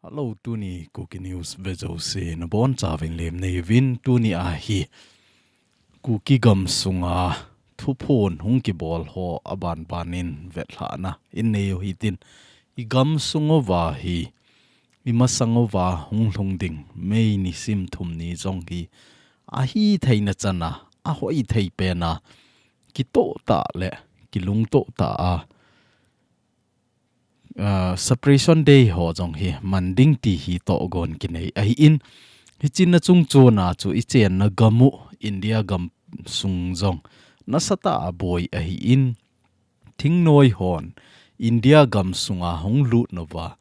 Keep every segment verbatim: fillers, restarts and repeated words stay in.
Hello, tuni Kuki News ve jouse nabonchauvin lemna neiyuvin, tuni a hi Kuki gamsunga thuphon hung kibol ho abanbanin vetlhahna inei u hitin, i gamsung uva hi, i masang uva hung lhung ding May nisim thum ni jong hi ahitheina chana, ahoithei pena, kitoh tah le kilungtoh tah a, ah, Separation Day ho jong hi man ding ti hi tohgon kinei ahin, hiche na chungchon a chu i chenna gam u India gamsung jong nasatah a boi ahin, thingnoi hon India gamsunga hung lut nauva,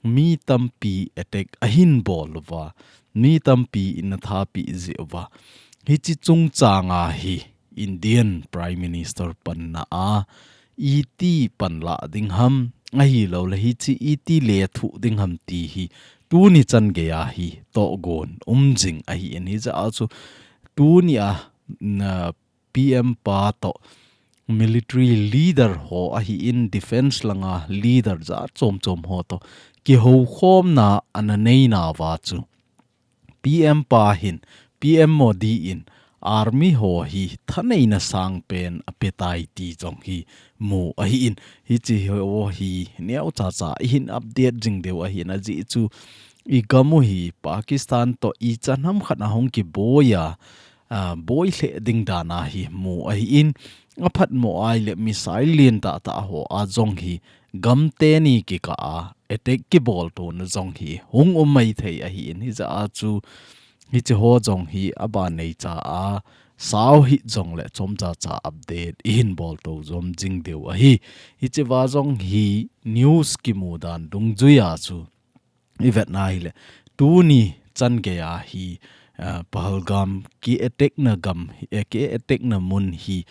mi tampi attack ahin bol uva, mi tampi in athapi jeh uva, hiche chungchanga hi Indian Prime Minister panna a iti panla ding ham, ahilouleh hiche iti lethuh ding ham ti hi tuni chan geiya hi tohgon um jing ahin, hijeh a chu tuni a, na, P M pa toh military leader ho ahin, defense langa leader jat chomchom ho toh kihoukhomna ana nei nauva chu P M pa hin, P M Modi in army ho hi thaneina sangpen apetai ti jong hi mu ahin, hiche ho hi neocha cha ihin update jing diu ahin, ajeh chu i gam u hi Pakistan toh ichan hamkhat a hung kiboi a, ah, boi lheh ding dan a hi mu ahin, aphatmo ahileh missile lentah tah ho a jong hi gam teni kikah a attack kiboltona jong hi hung um maithei ahin, hijeh a chu hiche ho jong hi abanei cha a sao hih jongleh chomcha cha update ihin bolto jom jing diu ahi. Hiche va jong hi news kimu dan dungjuia chu i vetna hileh, tuni chan geiya hi, ah, Pahalgam ki attack na gam, eh, ki attack na mun hi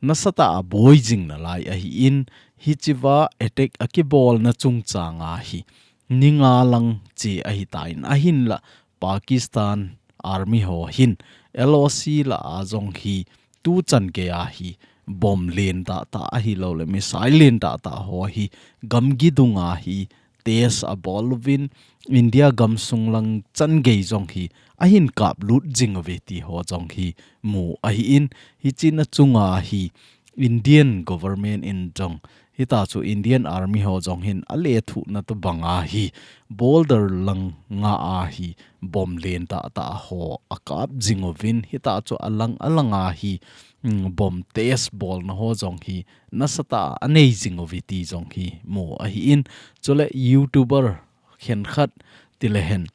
nasatah a boi jing nalai ahin, hiche va attack akibolna chungchanga hi ni nga lang che ahitan, ahinlah Pakistan army ho hin L O C lah a jong hi tuchan geiya hi bomb lentah tah ahilouleh missile lentah tah ho hi gamgi dunga hi test abol uvin, India gamsung lang chan gei jong hi ahin kaplut jing uve ti ho jong hi mu ahin, hiche na chunga hi Indian government in jong, hita chu Indian army ho jong hin alethuhna tobanga hi border lang nga a hi bomb lentah tah ho akap jing uvin, hita chu alang alanga hi, mm, bomb test bolna ho jong hi nasatah a anei jing uve ti jong hi mu ahin, chuleh YouTuber khenkhat tilehen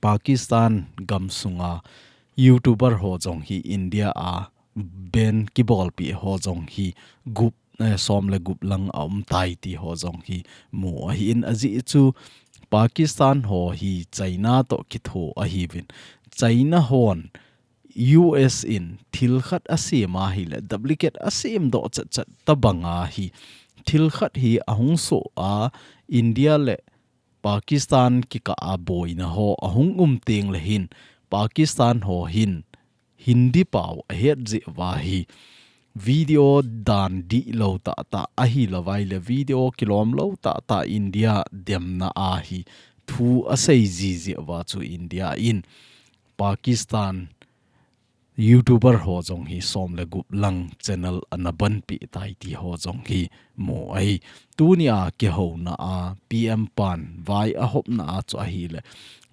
Pakistan gamsunga YouTuber ho jong hi India a ban kibolpeh ho jong hi gup, eh, som le gup lang aumtai ti ho jong hi mu ahin, ajeh chu Pakistan ho hi China toh kitho ahiuvin, China hon U S in thil khat asem ahileh duplicate asemdoh chatchat tobanga hi thil khat hi ahung soh a, India le Pakistan kikah a boina ho ahung um tengleh hin, Pakistan ho hin Hindi pao ahet jeh uva hi video dan dihlou tahtah ahilouva ahileh video kilomlou tahtah India demna a hi thu asei jiji uva chu India in Pakistan YouTuber ho jong hi som le gup lang channel ana banpeh tai ti ho jong hi mu ahi. Tunia kihouna a P M pan vai ahopna a chu ahileh,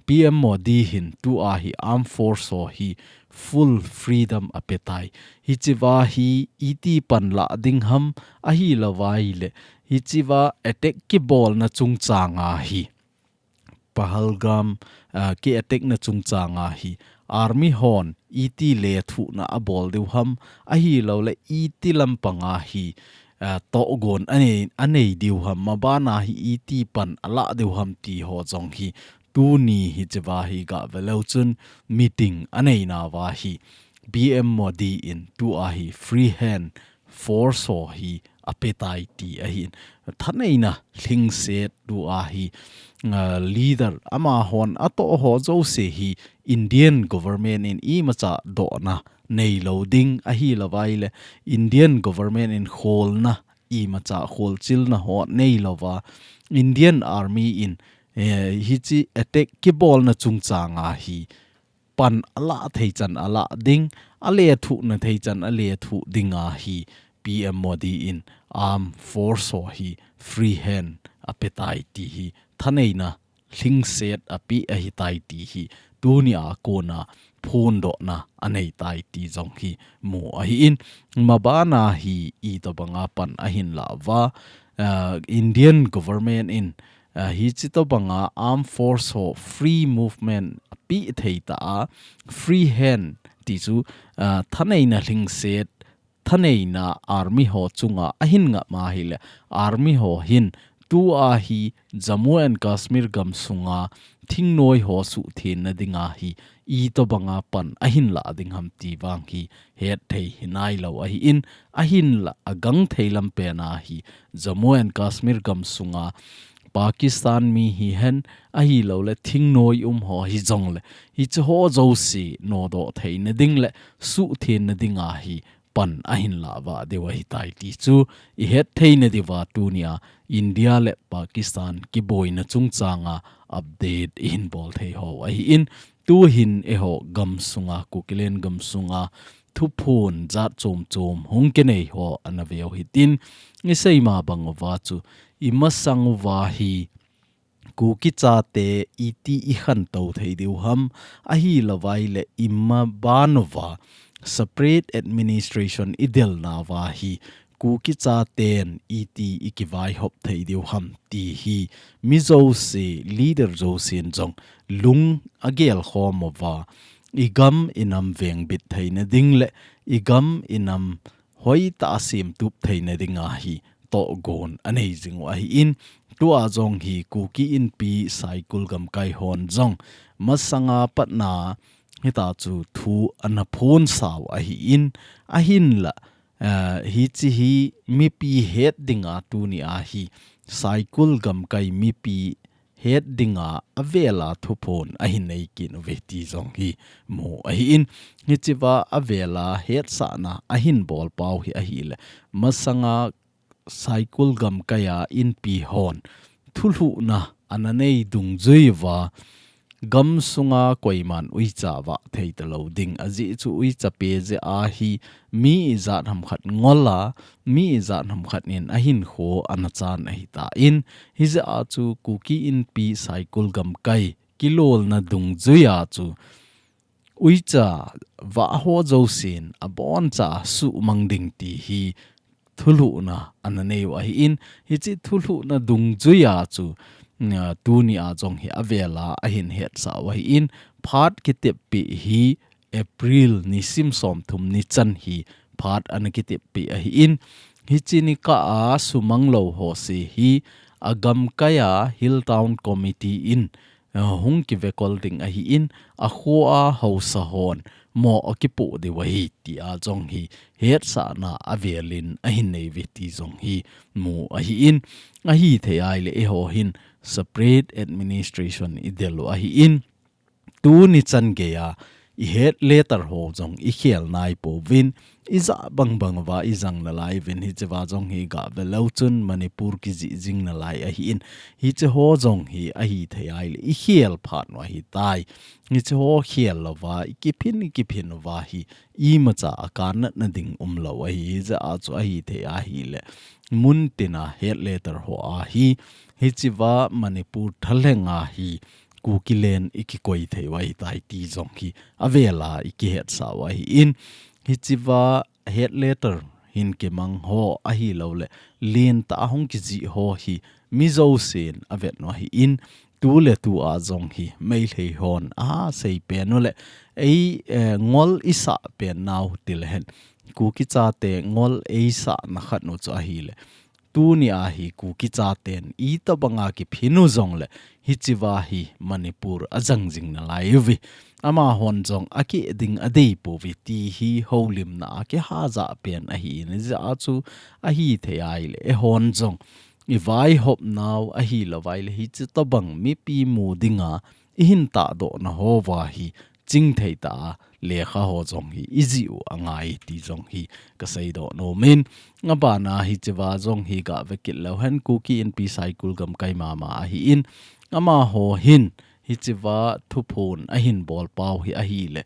P M Modi hin tua hi armed force ho hi full freedom apetai. Hichea hi iti panla ding ham ahilouva ahileh, hichea attack kibolna chungchanga hi Pahalgam, ah, ki attack na chungchanga hi army hon iti lethuhna abol diu ham, ahilouleh iti lampanga hi, ah, tohgon anei, anei diu ham, mabana hi iti pan ala diu ham ti ho jong hi tuni hichea hi gave leu chun meeting aneinauva hi P M Modi in tua hi free hand force ho hi apetai ti ahin. Thaneina lhingset tua hi, ah, leader amahon atoh ho jouse hi Indian government in imacha dohna neilou ding ahilouva ahileh, Indian government in kholna imacha kholchilna ho neilouva, Indian army in eh, hichi attack kibolna chungchang a hi pan ala thei chan ala ding, ale thuhna thei chan ale thuh ding a hi P M Modi in armed force ho hi free hand apetai ti hi thaneina lhingset api ahitai ti hi tuni a kona phondohna aneitai ti jong hi mu ahin, mabana hi itobanga pan ahin la uva, ah, Indian government in, ah, hichi tobanga armed force ho free movement api thei ta a, free hand ti chu, ah, thaneina lhingset thaneina army ho chunga ahin ngah ma hile, army ho hin tua hi Jammu and Kashmir gamsunga thingnoi ho suhthenna dinga hi itobanga pan ahin la ding ham ti vang hi hetthei hinailou ahin, ahin la agang thei lam pena hi Jammu and Kashmir gamsunga Pakistan mi hihen ahilouleh thingnoi um ho hijongle hichi ho jouse nodoh theina ding le suhthenna dinga hi pan ahin la uva deu ahitai ti chu ihet theina diuva tunia India le Pakistan kiboina chungchanga update ihin bol thei ho ahin, tuhin eiho gamsunga, Kukiland gamsunga thuphon jat chom chom hung kinei ho ana veu hitin, isei ma bang uva chu imasang uva hi Kuki chate iti ikhantou thei diu ham, ahilouvai le imaban uva separate administration idelna uva hi Kuki chaten iti ikivaihop thei diu ham ti hi mi jouse, leader jousen jong lung agel khom uva, igam inam vengbit theina ding le igam inam hoitah a semtup theina dinga hi tohgon anei jing u ahin, tua jong hi Kuki Inpi Saikul gamkai hon jong masanga patna hita chu thu ana phonsau ahin, ahin la, eh, hichi hi mipi het dinga tunia hi Saikul gamkai mipi het dinga avela thuphon ahin nei kit uve ti jong hi mu ahin, hichiva avela hetsahna ahin bolpau hi ahile, masanga Saikul gamkaia Inpi hon thulhuhna ana nei dungjui uva, gamsunga koiman uicha vah thei talou ding. Ajeh chu uicha pe jeh a hi mi ijat hamkhat ngol a, mi ijat hamkhat in ahinkho ana chan ahitan, hijeh a chu Kuki Inpi Saikul gamkai kilolna dungjuia chu uicha vah ho jousen aboncha suhmang ding ti hi thulhuhna ana nei u ahin, hichi thulhuhna dungjuia chu, mm, tunia jong hi avela ahin hetsah u ahin, phat kiteppi hi April nisim somthum ni chan hi phat ana kiteppi ahin, hichi nikah a sumang lou ho se hi agamkaia Hill Town Committee in, eh, hung kivekol ding ahin, akhoa haosa hon mo akipoh diu ahi tia jong hi hetsahna avelin ahin nei uve ti jong hi mu ahin, ahithei ahile eiho hin separate administration idel u ahin, tuni chan geia ihet letter ho jong ikhel naipouvin, ijah bangbang uva ijang nalai uvin, hichiva jong hi gave leu chun Manipur kijih jing nalai ahin, hichi ho jong hi ahithei ahile ikhel phat u ahitai. Hichi ho khel louva ikiphin ikiphin uva hi imacha akanatna ding umlou ahi, hijeh a chu ahithei ahile muntina het letter ho a hi, hichiva Manipur thalhenga hi Kukiland ikikoi thei u ahitai ti jong hi avela ikihetsah u ahin, hichiva het letter hin kimang ho ahilouleh lentah a hung kijih ho hi mi jousen avet u ahin, tuletua jong hi Meitei hon asei pen u le ei, eh, ngol isah pen nau tilehen Kuki chate ngol eisahna khat u chu ahile, tunia hi Kuki chaten itobanga kiphin u jongle hichiva hi Manipur ajang jing nalai uve. Amahon jong akeh ding adeipouve ti hi houlimna a kihajah pen ahin, hijeh a chu ahithei ahile eihon jong ivaihop nau ahilouvai le hichi tobang mipi mu dinga ihin tahdohna houva hi chingthei tah a lekha ho jong hi ijih u angai ti jong hi kaseidoh nomin, abana hichiva jong hi gave kit leuhen Kuki Inpi Saikul gamkai mama ahin, Amaho hin hichiva thuphon ahin bolpau hi ahile,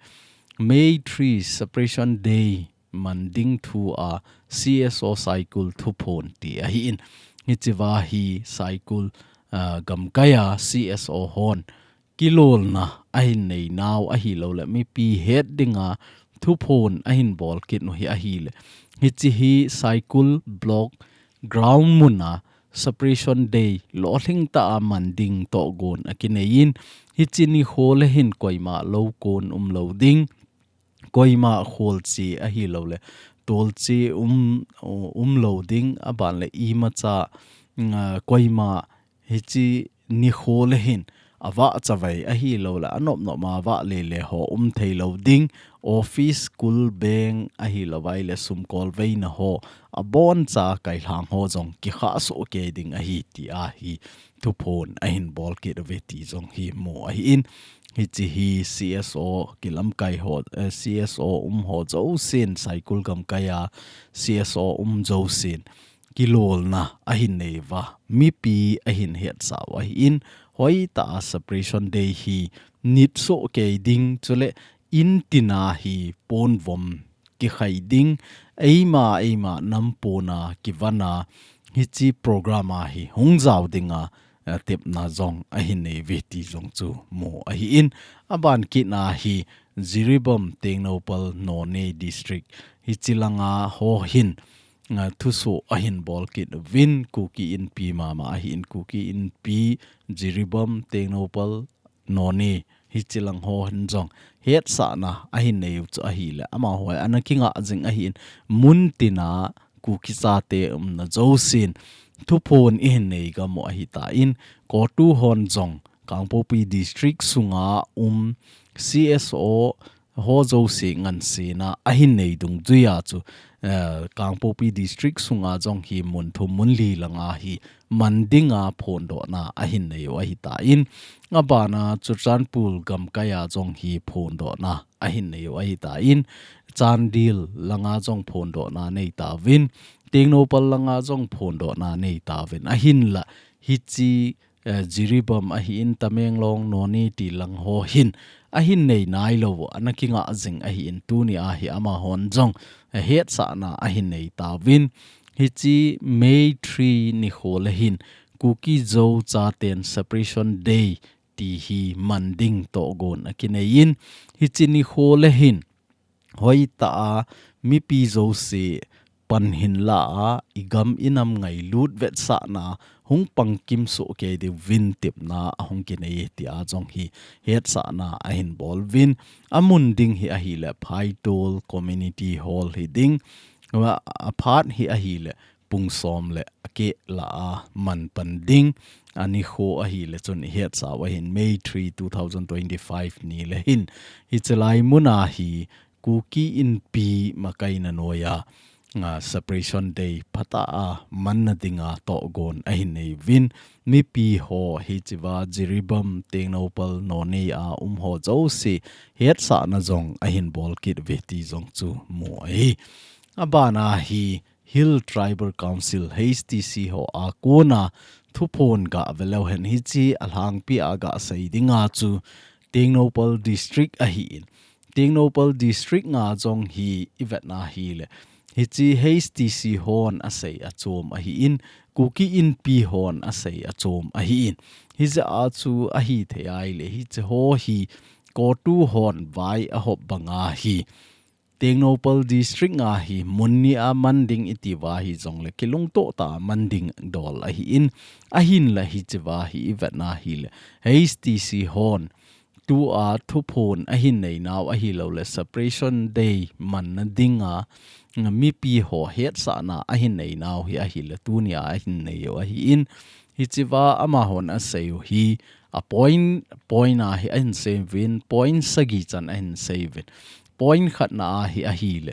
May three Separation Day man ding thu a C S O Saikul thuphon ti ahin. Hichiva hi Saikul, ah, gamkaiya C S O hon kilolna ahin neinau ahilouleh mipi het dinga thuphon ahin bol kit u hi ahile, hichi hi Saikul Block ground muna Separation Day lolhing tah a man ding tohgon akinei in, hichi nikho le hin koima lou kon umlou ding, koima kholche ahilouleh tolche um, umlou ding, aban le imacha, mm, ah, koima hichi nikho le hin avah chavai ahilouleh anop nop ma avah lele ho um theilou ding, office, school, bank ahilouleh sumkol veina ho aboncha kailhang ho jong kikhah soh kei ding ahi ti ahi thuphon ahin bol kit uve ti jong hi mu ahin. Hichi hi C S O kilamkai ho, eh, C S O um ho jousen, Saikul gamkaiya C S O um jousen kilolna ahin nei uva, mipi ahin hetsah u ahin, hoitah a Separation Day hi nit soh kei ding, chule in tina hi ponvom kikhai ding, eima, eima nam pona kivana hichi program a hi hung jao dinga, eh, tepna jong ahin nei uve ti jong chu mu ahin. Aban kit na hi Jiribam, Tengnoupal, Noney District hichi langa ho hin, ah, thusoh ahin bol kit uvin, Kuki Inpi mama ahin, Kuki Inpi, Jiribam, Tengnoupal, Noney hichi lang ho hin jong hetsahna ahin nei u chu ahile, amaho ana kingah jing ahin, mun tina Kuki chate umna jousen thuphon ihin nei gam u ahitan, CoTU hon jong Kangpokpi District sunga um C S O ho jouse ngansena ahin nei dungjuiya chu, eh, Kangpokpi District sunga jong hi mun thum mun li langa hi man dinga phondohna ahin nei u ahitan, abana Churachandpur gamkaiya jong hi phondohna ahin nei u ahitan, Chandel langa jong phondohna nei tauvin, Tengnoupal langa jong phondohna nei tauvin, ahinla hichi, eh, Jiribam ahin, Tamenglong, Noney ti lang ho hin ahin nei nailou u ana kingah jing ahin, tuni a hi amahon jong, eh, hetsahna ahin nei tauvin, hichi May three nikho le hin Kuki Zo chaten Separation Day ti hi man ding tohgon akinei in, hichi nikho le hin hoitah a mipi jouse pan hinlah a, igam inam ngailut vetsahna hung pangkim soh kei diuvin tepna ahung kinei tia jong hi hetsahna ahin bol uvin, amun ding hi ahile Phaitol Community Hall hi ding, a, aphat hi ahile pung som le akeh lah a man pan ding, anikho ahile chun ihetsah u ahin, May three, two thousand twenty-five ni le hin, hichi lai muna hi Kuki Inpi makaina noiya, ah, Separation Day phatah a manna dinga tohgon ahin nei uvin, mipi ho hichiva Jiribam, Tengnoupal, Noney a um ho jouse hetsahna jong ahin bol kit uve ti jong chu mu ahi. Abana hi Hill Tribal Council, H T C, ho a kona thuphon gah ve leu hen, hichi alhangpi a gah sei dinga chu Tengnoupal District ahin, Tengnoupal District nga jong hi ivetna hile, hichi H T C hon asei achom ahin, Kuki Inpi hon asei achom ahin, hijeh a chu ahithei ahile, hichi ho hi CoTU hon vai ahop banga hi Tengnoupal District nga hi mun ni a man ding iti uva hijongle kilungtoh tah a man ding dol ahin, ahinla hichiva hi ivetna hile, H T C hon tua thuphon ahin neinau ahilouleh Separation Day manna dinga mipi ho hetsahna ahin neinau hi ahile, tunia ahin nei u ahin, hichiva amahon asei u hi a point, point a hi ahin sei uvin, point sagi chan ahin sei uvin. Point khatna a hi ahile,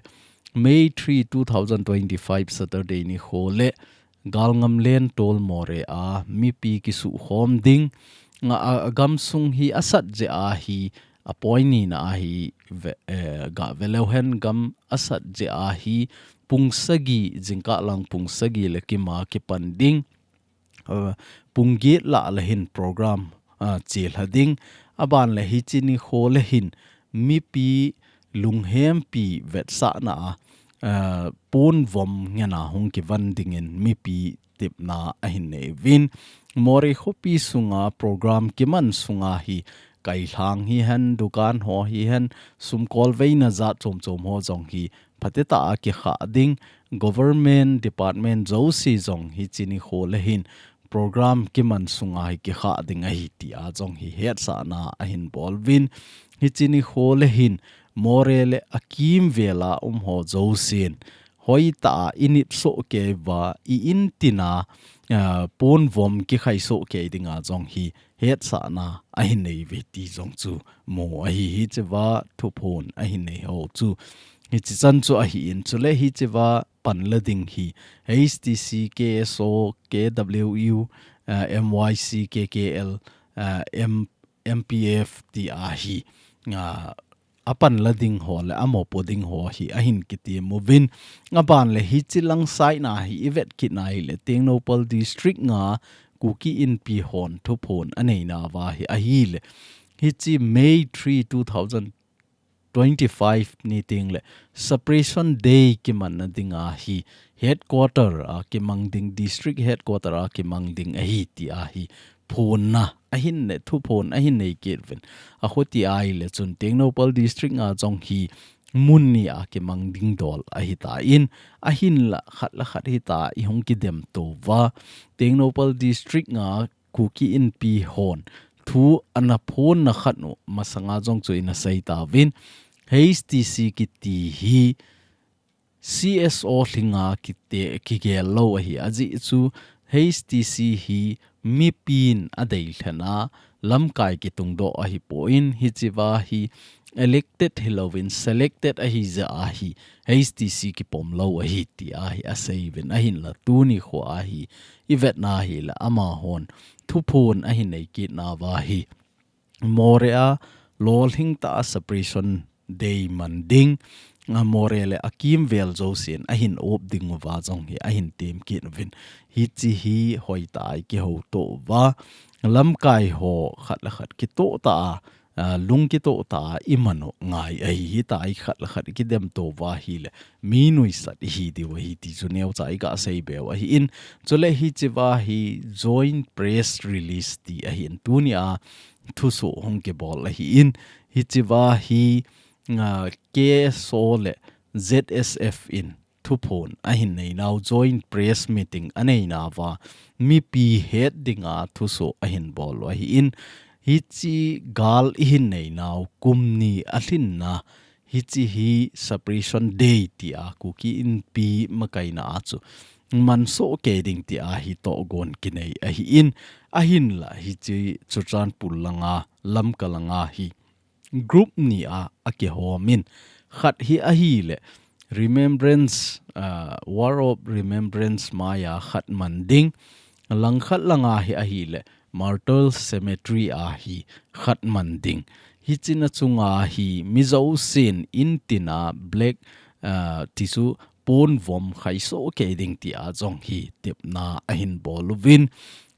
May three, two thousand twenty-five, Saturday nikho le Galngamlen Tolmore a mipi kisuhkhom ding, a, a, agamsung hi asat jeh a hi, a point nina a hi ve, eh, gah ve leu hen, gam asat jeh a hi pung sagi, jingkah lang pung sagi le kim a kipan ding. uh, pung get lah le hin program, uh, chelha ding. Aban le hiche nikho le hin mipi lunghempi vetsahna a, uh, ponvom ngena hung kivon dingin mipi tepna ahin nei uvin. Moreh khopi sunga program kiman sunga hi kailhang hihen, dukan ho hihen, sumkolveina jat chom chom ho jong hi phatecha a kikhah ding, government department jouse jong hiche nikho le hin program kiman sunga hi kikhah ding ahi tia jong hi hetsahna ahin bol uvin. Hiche nikho le hin Moreh le akimvel a um ho jousen hoitah a i nit soh kei uva, i in tina, ah, ponvom kikhai soh kei dinga jong hi hetsahna ahin nei uve ti jong chu mu ahi. Hichea thuphon ahin nei ho chu hichi chan chu ahin, chule hichea panla ding hi H T C, K S O, K W U, ah, M Y C, K K L, ah, M-, M P F tia hi, ah, apanla ding ho le amopo ding ho hi ahin kitem uvin. Aban le hichi lang saina hi i vet kit na hile Tengnoupal District nga Kuki Inpi hon thuphon aneina uva hi ahile, hichi May three, two thousand twenty-five ni teng le Separation Day kimanna dinga hi headquarter a kimang ding, district headquarter a kimang ding ahi tia hi phonna ahin nei, thuphon ahin nei kit uvin. Achuti ahile chun Tengnoupal District nga jong hi mun ni a kimang ding dol ahitan, ahinla khat le khat hita i hung kidem to uva, Tengnoupal District nga Kuki Inpi hon thu ana phonna khat u masanga jong chu ina sei tauvin, H T C kiti hi C S O lhinga kite, kigel lou ahi. Ajeh chu H T C hi mipin adeilhen a, lamkai kitungdoh ahipon, hichea hi elected hilouvin selected ahi jeh a hi H T C kipom lou ahi tia hi asei uvin, ahinla tuni khoa hi i vetna hile amahon thuphon ahin nei kitna uva hi Moreh a lolhing tah a Separation Day man ding, a Moreh le akimvel jousen ahin op ding uva jong hi ahin tem kit uvin. Hichi hi hoitah a i kihouto uva, lamkai ho khat le khat kitoh tah a, a, lung kitoh tah a i man u ngai ahi, hitia hi khat le khat i kidem to uva hile mi nuisat i hi diu ahi ti chu neocha i ga sei be u ahin. Chule hichea hi joint press release ti ahin, tunia thusoh hung kibol ahin, hichea hi, ah, K S O le Z S F in thuphon ahin neinau joint press meeting aneina uva mipi het dinga thusoh ahin bol u ahin, hichi gal i hin neinau kum ni alhinna hichi hi Separation Day tia Kuki Inpi makaina a chu mansoh kei ding tia hi tohgon kinei ahin, ahinla hichi Churachandpur langa, Lamka langa hi group ni a, akihomin, khat hi ahile Remembrance, ah, War of Remembrance maiya khat man ding, langkhat langa hi ahile Martyrs Cemetery a hi khat man ding. Hichina chunga hi mi jousen in tina black, ah, tichu ponvom khaisoh kei ding tia jong hi tepna ahin bol uvin.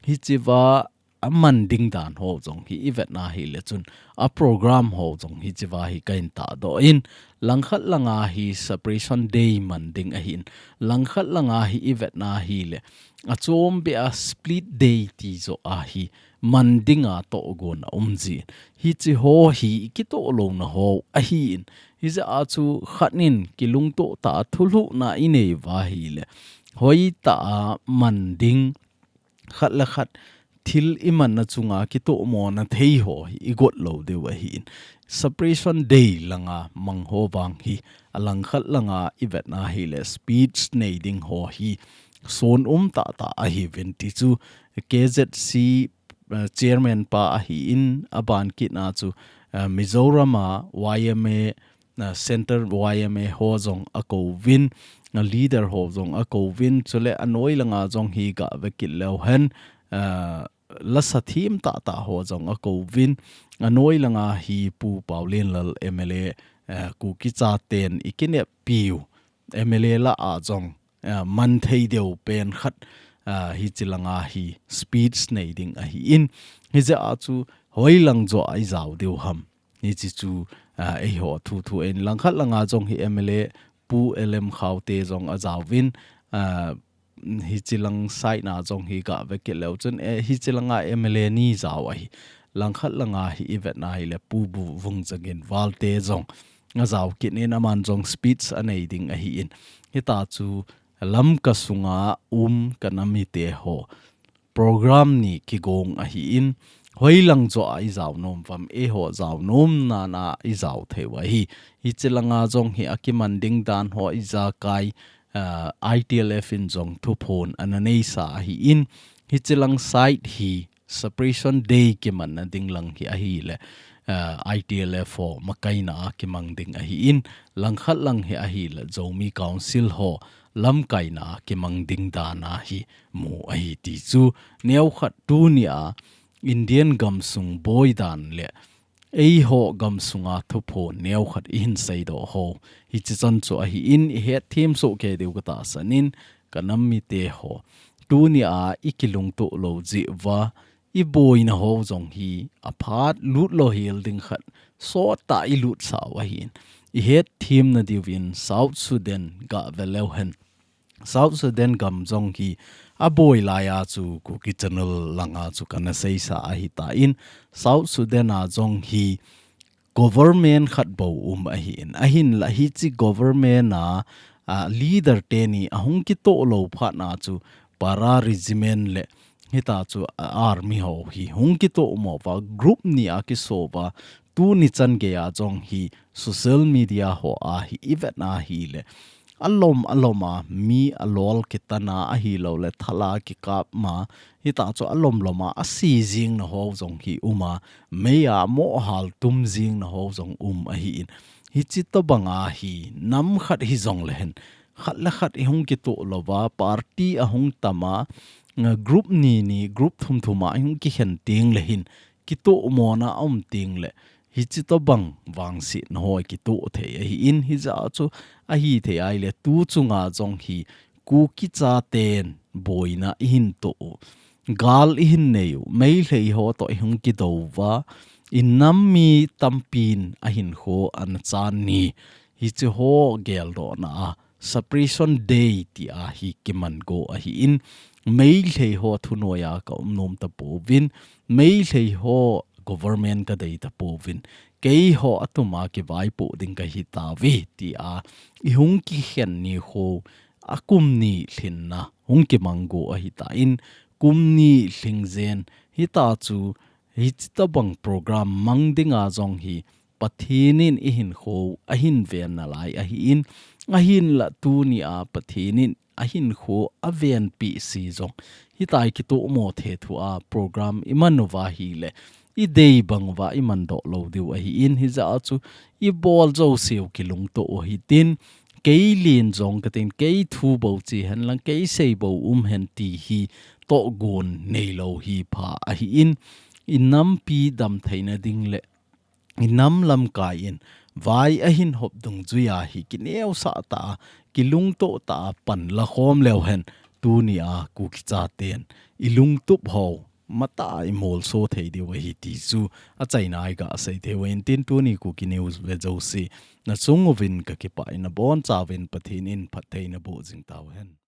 Hichea aman ding dan ho jong hi i vetna hile chun a program ho jong hichea hi kahin tahdoh in, langkhat langa hi Separation Day man ding ahin, langkhat langa hi i vetna hile achom beh a split day ti joh a hi man dinga tohgon aum jin. Hichi ho hi i kitoh louna ho ahin. Hijeh a chu khat in kilungtoh tah a thulhuhna i nei uva hile hoitah a man ding, khat le khat thil i manna chunga kitohmona thei ho hi i got lou diu ahin. Separation Day langa mang ho vang hi, alangkhat langa i vetna hile speech nei ding ho hi son um tahtah ahiuvin, tichu K Z C, eh, chairman pa ahin, aban kitna chu, eh, Mizoram a Y M A, eh, Centre Y M A ho jong akouvin, eh, leader ho jong akouvin, chule anoi langa jong hi gave kit leu hen, eh, lasa thim tahtah ho jong akouvin, anoi langa hi Pu Paolienlal M L A, eh, Kuki chaten i kineppiu M L A lah a jong, eh, man thei deu pen khat, ah, hichi langa hi speech nei ding ahi in. Hijeh a chu hoilang joh a ijao diu ham. Hichi chu, ah, eiho thuthu in langkhat langa jong hi M L A Pu L M Khaute jong ajaovin, ah, hichi lang side na jong hi gave kit leu chun, eh, hichi langa M L A ni jao ahi. Langkhat langa hi ivet na hile Pu Bu Vungjagin Valte jong ajao kit in aman jong speech anei ding ahi in. Hita chu Lamka sunga um ka nam mite ho program ni kigong ahi in, hoilang joh a ijao nom vam, eiho jao nom nana ijao thei u ahi. Hichi langa jong hi akiman ding dan ho ijakai, ah, I T L F in jong thuphon ana neisa ahi in, hichi lang side hi Separation Day kimanna ding lang hi ahile, ah, I T L F ho makaina a kimang ding ahi in, langkhat lang hi ahile Zomi Council ho lamkaina a kimang ding dan ahi mu ahi ti chu neokhat tunia Indian gamsung boi dan le eiho gamsunga thuphon neokhat ihin seidoh ho. Hichi chan chu ahi in ihet them soh kei diu katahsan in ka nam mite ho. Tunia ikilungtoh lou jeh uva iboina ho jong hi aphat lut louhel ding khat sot tah ilutsah u ahi in. Ihet them na diuvin South Sudan gave leu hen. South Sudan gam jong hi aboi laiya chu Kuki Channel langa chu kana seisa ahi tan, South Sudan a jong hi government khat bou um ahi in. Ahinla hichi government a, a leader teni ahung kitoh lou phat na chu para regiment le hita chu, a, army ho hi hung kitoh mo uva group ni a kiso uva tuni chan geiya jong hi social media ho a hi ivet na hile alom alom a mi alol kitan a ahilou le thala kikap ma hita chu alom lom a asi jing na ho jong hi um a, mei a mo hal tum jing na ho jong um ahi in. Hichi tobang a hi nam khat hi jong le hen khat le khat ihung kitoh lou va, party ahung tam a, nga group ni ni, group thum thum a ihung kikhen teng le hin, kitoh mona aum teng le, hichi tobang vangsetna ho kitoh thei ahi in, hijeh a chu ahithei ahile tu chunga jong hi Kuki chaten boina ihin toh u, gal ihin nei u, Meitei ho toh ihung kidou va, inam mi tampin ahinkho ana chan ni, hichi ho geldohna a Separation Day tia hi kiman go ahi in, Meitei ho thunoiya ka um nom tapouvin, Meitei ho government ka dei tapouvin, keiho atuma kivaipoh ding kahi tauve tia ihung kikhen ni ho akum ni lhinna hung kimang go ahi tan, kum ni lhing jen hita chu hichi tobang program mang dinga jong hi Pathen in ihinkho ahin ven nalai ahi in, ahinla tunia Pathen in ahinkho avenpi si jong hita i kitoh mo thei thu a program iman uva ahile, idei bang uva iman doh lou diu ahi in, hijeh a chu ibol jouseu kilungtoh u hitin, kei len jong katin, kei thu bou che hen lang, kei sei bou um hen ti hi tohgon neilou hi pha ahi in, inampi damtheina ding le inam lamkai in vai ahin hop dungjuiya hi kineosah tah a, kilungtoh tah a pan lakhom leu hen, tunia Kuki chaten ilungtup ho matah a imolso thei diu ahi ti chu achaina a iga sei thei uvin tin, tuni Kuki News ve jouse nachung uvin kakipah in, nabonchauvin Pathen in phattheina boh jing tauhen.